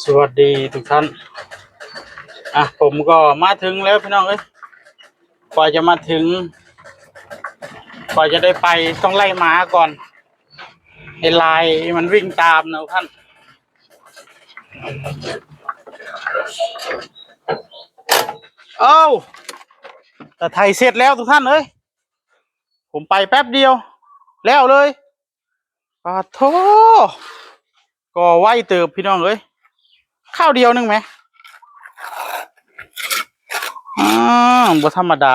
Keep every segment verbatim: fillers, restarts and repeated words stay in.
สวัสดีทุกท่าน อ่ะ ผมก็มาถึงแล้วพี่น้องเอ้ย กว่าจะมาถึง กว่าจะได้ไปต้องไล่หมาก่อน ไอ้ลายมันวิ่งตามนะทุกท่าน เอ้า แต่ไถเสร็จแล้วทุกท่านเอ้ย ผมไปแป๊บเดียว แล้วเลย ปาดโธ่ ก็ไวเติบพี่น้องเอ้ย ข้าวเดียวหนึ่งไหม อ่า บ่ธรรมดา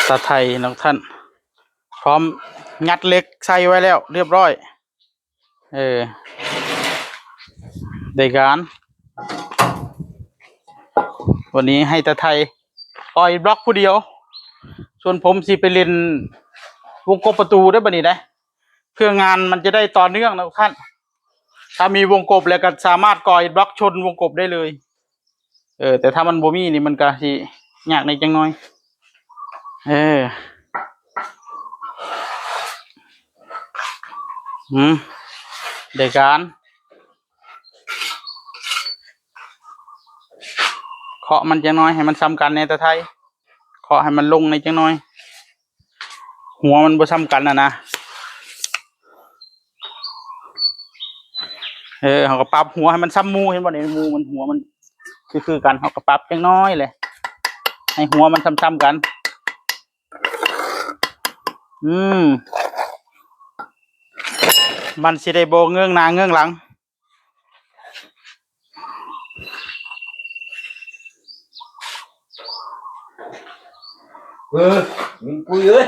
ตาไทยน้องท่าน พร้อมงัดเหล็กใส่ไว้แล้วเรียบร้อย เออ ได้การ วันนี้ให้ตาไทยก่ออิฐบล็อกผู้เดียว ส่วนผมสิไปเล่นวงกบประตูได้บัดนี้นะ เพื่องานมันจะได้ต่อเนื่องนะทุกท่าน ถ้ามีวงกบแล้วก็สามารถก่ออิฐบล็อกชนวงกบได้เลย เออ แต่ถ้ามันบ่มีนี่มันก็สิยากในจังน้อย เออ อืม ได้การ เคาะมันจังน้อยให้มันซ้ำกันแหน่ตาไทย เคาะให้มันลงในจังน้อย หัวมันบ่ซ้ำกันน่ะนะ เออ เขาก็ปรับหัวให้มันซ้ำหมู่ เห็นบ่เนี่ย หมู่มันหัวมันคือๆกัน เขาก็ปรับจังน้อยเลย ให้หัวมันซ้ำๆกัน อืม มันสิได้บ่เงื้องหน้าเงื้องหลัง เออ มีปุ้ยเอ้ย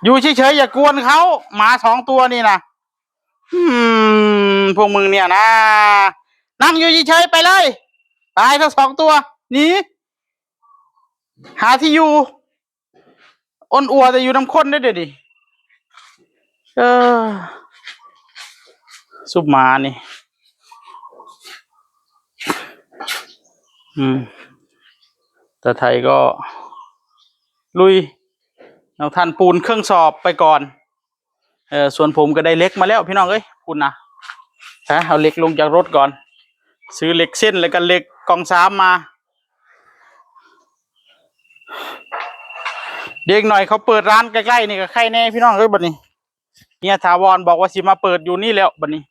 อยู่เฉยๆ อย่ากวนเขา หมาสองตัวนี่นะ อืม พวกมึงเนี่ยนะ นั่งอยู่เฉยๆ ไปเลย ตายทั้งสองตัว หนี หาที่อยู่ อ้นอัวแต่อยู่นำคนได้อเดี๋ยวนี้ เออ ซุปหมานี่ อืม ตาไทยก็ ลุย น้องท่านปูนเครื่องสอบไปก่อน เออ ส่วนผมก็ได้เหล็กมาแล้วพี่น้องเอ้ย ปูนนะ ฮะ เอาเหล็กลงจากรถก่อน ซื้อเหล็กเส้นแล้วก็เหล็กกองสามมา เด็กหน่อยเขาเปิดร้านใกล้ๆ นี่ก็ไคร้แน่พี่น้องเอ้ย บัดนี้ เฮียถาวรบอกว่าสิมาเปิดอยู่นี่แล้วบัดนี้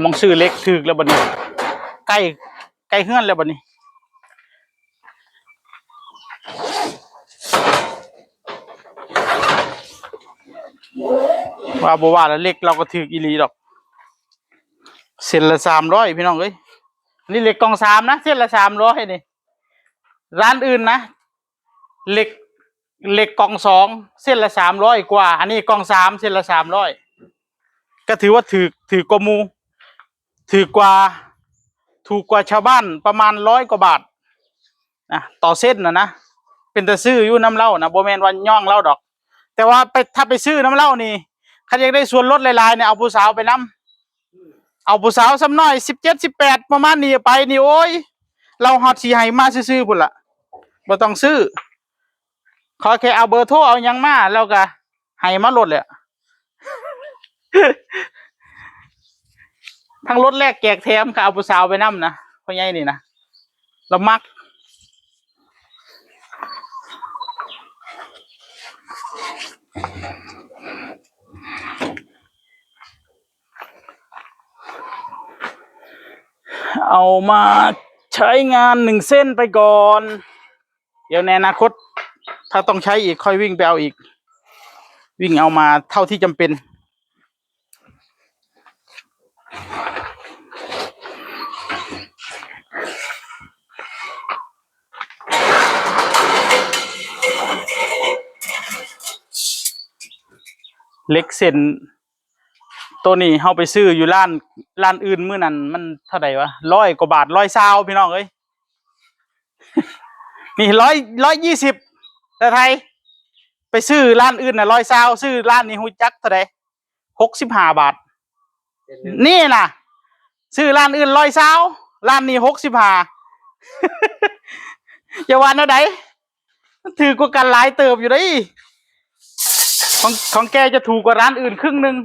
มองซื้อเหล็กถืกแล้วบัดนี้ ใกล้ ใกล้เฮือนแล้วบัดนี้ ว่าบ่ว่าแล้ว เหล็กเราก็ถืกอีหลีดอก เส้นละสามร้อยพี่น้องเอ้ย อันนี้เหล็กกองสามนะ เส้นละสามร้อยนี่ ร้านอื่นนะ เหล็ก เหล็กกองสอง เส้นละสามร้อยกว่า อันนี้กองสาม เส้นละสามร้อย ก็ถือว่าถืก ถืกกว่าหมู่ ถืกกว่า ถูกกว่าชาวบ้านประมาณร้อยกว่าบาทนะ ต่อเส้นนะนะ เป็นแต่ซื้ออยู่นำเล่านะ บ่แม่นว่าย่องเล่าดอก แต่ว่าไป ถ้าไปซื้อนำเล่านี่ คันอยากได้ส่วนลดหลายๆ เนี่ย เอาผู้สาวไปนำ เอาผู้สาวส่ำน้อย สิบเจ็ด สิบแปด ประมาณนี้ไปนี่ โอ้ย เราฮอดสิให้มาซื่อๆ พุ้นละ บ่ต้องซื้อ ขอแค่เอาเบอร์โทรเอาหยังมา แล้วก็ให้มาโลดแหละ ทั้งลดแลกแจกแถมค่ะ เอาผู้สาวไปนำนะ พ่อใหญ่นี่นะ เรามัก เอามาใช้งานหนึ่งเส้นไปก่อน เดี๋ยวในอนาคต ถ้าต้องใช้อีกค่อยวิ่งไปเอาอีก วิ่งเอามาเท่าที่จำเป็น เหล็กเส้น ตัวนี้เฮาไปซื้ออยู่ร้าน ร้านอื่นมื้อนั้นมันเท่าใดวะ ร้อยกว่าบาท ร้อยซาว พี่น้องเอ้ย นี่ ร้อย ร้อยยี่สิบ แต่ไทย ไปซื้อร้านอื่นน่ะ ร้อยซาว ซื้อร้านนี้ฮู้จักเท่าใด หกสิบห้าบาท นี่น่ะ ซื้อร้านอื่น ร้อยซาว ร้านนี้ หกสิบห้า อย่าว่าแนวใด ถือกว่ากันหลายเติบอยู่เด้ ของ ของแกจะถูกกว่าร้านอื่นครึ่งหนึ่ง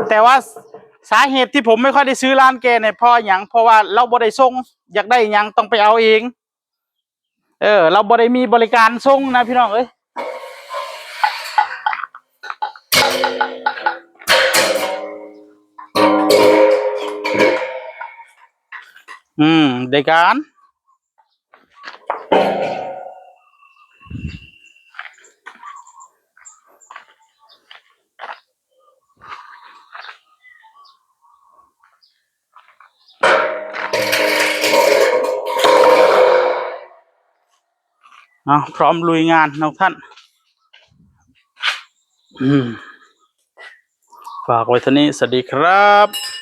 แต่ว่าสาเหตุที่ผมไม่ค่อยได้ซื้อร้านแกเนี่ยเพราะหยัง เพราะว่าเราบ่ได้ส่ง อยากได้หยังต้องไปเอาเอง เออ เราบ่ได้มีบริการส่งนะพี่น้องเอ้ย อืม ได้การ เอา พร้อมลุยงานเนาะท่าน อืม ฝากไว้เท่านี้ สวัสดีครับ